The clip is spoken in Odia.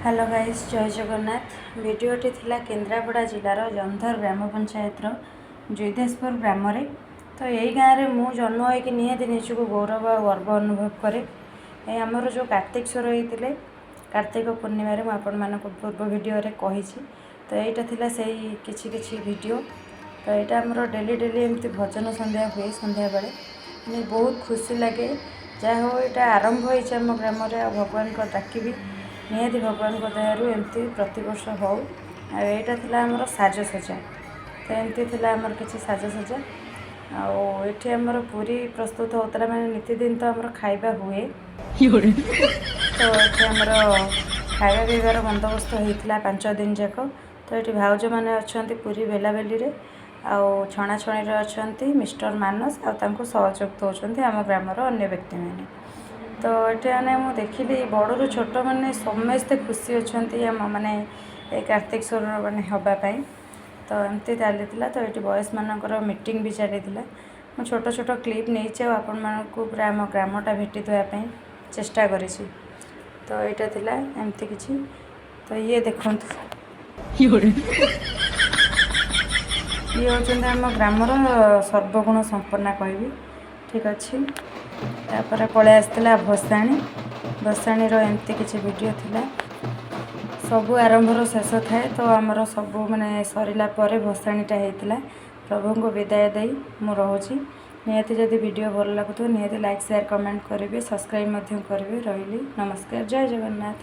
ହ୍ୟାଲୋ ଗାଇସ୍, ଜୟ ଜଗନ୍ନାଥ। ଭିଡ଼ିଓଟି ଥିଲା କେନ୍ଦ୍ରାପଡ଼ା ଜିଲ୍ଲାର ଜନ୍ଧର ଗ୍ରାମ ପଞ୍ଚାୟତର ଜୁଇଦେଶପୁର ଗ୍ରାମରେ। ତ ଏଇ ଗାଁରେ ମୁଁ ଜନ୍ମ ହୋଇକି ନିହାତି ନିଜକୁ ଗୌରବ ଆଉ ଗର୍ବ ଅନୁଭବ କରେ। ଏ ଆମର ଯେଉଁ କାର୍ତ୍ତିକେଶ୍ୱର ହେଇଥିଲେ କାର୍ତ୍ତିକ ପୂର୍ଣ୍ଣିମାରେ, ମୁଁ ଆପଣମାନଙ୍କୁ ପୂର୍ବ ଭିଡ଼ିଓରେ କହିଛି। ତ ଏଇଟା ଥିଲା ସେଇ କିଛି କିଛି ଭିଡ଼ିଓ। ତ ଏଇଟା ଆମର ଡେଲି ଡେଲି ଏମିତି ଭଜନ ସନ୍ଧ୍ୟା ହୁଏ ସନ୍ଧ୍ୟାବେଳେ। ମାନେ ବହୁତ ଖୁସି ଲାଗେ। ଯାହା ହଉ, ଏଇଟା ଆରମ୍ଭ ହେଇଛି ଆମ ଗ୍ରାମରେ ଆଉ ଭଗବାନଙ୍କ ଡାକିବି, ନିହାତି ଭଗବାନଙ୍କ ଦୟାରୁ ଏମିତି ପ୍ରତିବର୍ଷ ହଉ। ଆଉ ଏଇଟା ଥିଲା ଆମର ସାଜସଜ୍ଜା। ତ ଏମିତି ଥିଲା ଆମର କିଛି ସାଜସଜ୍ଜା। ଆଉ ଏଠି ଆମର ପୁରୀ ପ୍ରସ୍ତୁତ ହେଉଥିଲା। ମାନେ ନିତିଦିନ ତ ଆମର ଖାଇବା ହୁଏ। ତ ଏଠି ଆମର ଖାଇବା ପିଇବାର ବନ୍ଦୋବସ୍ତ ହେଇଥିଲା 5 ଦିନ ଯାକ। ତ ଏଠି ଭାଉଜମାନେ ଅଛନ୍ତି ପୁରୀ ବେଲାବେଲିରେ ଆଉ ଛଣାଛଣିରେ ଅଛନ୍ତି ମିଷ୍ଟର ମାନସ ଆଉ ତାଙ୍କୁ ସହଯୋଗ ଦେଉଛନ୍ତି ଆମ ଗ୍ରାମର ଅନ୍ୟ ବ୍ୟକ୍ତିମାନେ। ତ ଏଠି ମାନେ ମୁଁ ଦେଖିଲି, ବଡ଼ରୁ ଛୋଟ ମାନେ ସମସ୍ତେ ଖୁସି ଅଛନ୍ତି ଆମ ମାନେ ଏ କାର୍ତ୍ତିକେଶ୍ୱର ମାନେ ହେବା ପାଇଁ। ତ ଏମିତି ଚାଲିଥିଲା। ତ ଏଠି ବଏଜମାନଙ୍କର ମିଟିଂ ବି ଚାଲିଥିଲା। ମୁଁ ଛୋଟ ଛୋଟ କ୍ଲିପ୍ ନେଇଛି ଆଉ ଆପଣମାନଙ୍କୁ ପୁରା ଆମ ଗ୍ରାମଟା ଭେଟି ଦେବା ପାଇଁ ଚେଷ୍ଟା କରିଛି। ତ ଏଇଟା ଥିଲା ଏମିତି କିଛି। ତ ଇଏ ଦେଖନ୍ତୁ, ଇଏ ହେଉଛନ୍ତି ଆମ ଗ୍ରାମର ସର୍ବଗୁଣ ସମ୍ପନ୍ନା କହିବି। ଠିକ୍ ଅଛି। ତାପରେ ପଳେଇ ଆସିଥିଲା ଭସାଣି। ଭସାଣିର ଏମିତି କିଛି ଭିଡ଼ିଓ ଥିଲା। ସବୁ ଆରମ୍ଭର ଶେଷ ଥାଏ। ତ ଆମର ସବୁ ମାନେ ସରିଲା ପରେ ଭସାଣିଟା ହେଇଥିଲା। ପ୍ରଭୁଙ୍କୁ ବିଦାୟ ଦେଇ ମୁଁ ରହୁଛି। ନିହାତି ଯଦି ଭିଡ଼ିଓ ଭଲ ଲାଗୁଥିବ, ନିହାତି ଲାଇକ୍, ସେୟାର, କମେଣ୍ଟ କରିବେ, ସବସ୍କ୍ରାଇବ୍ ମଧ୍ୟ କରିବେ। ରହିଲି, ନମସ୍କାର, ଜୟ ଜଗନ୍ନାଥ।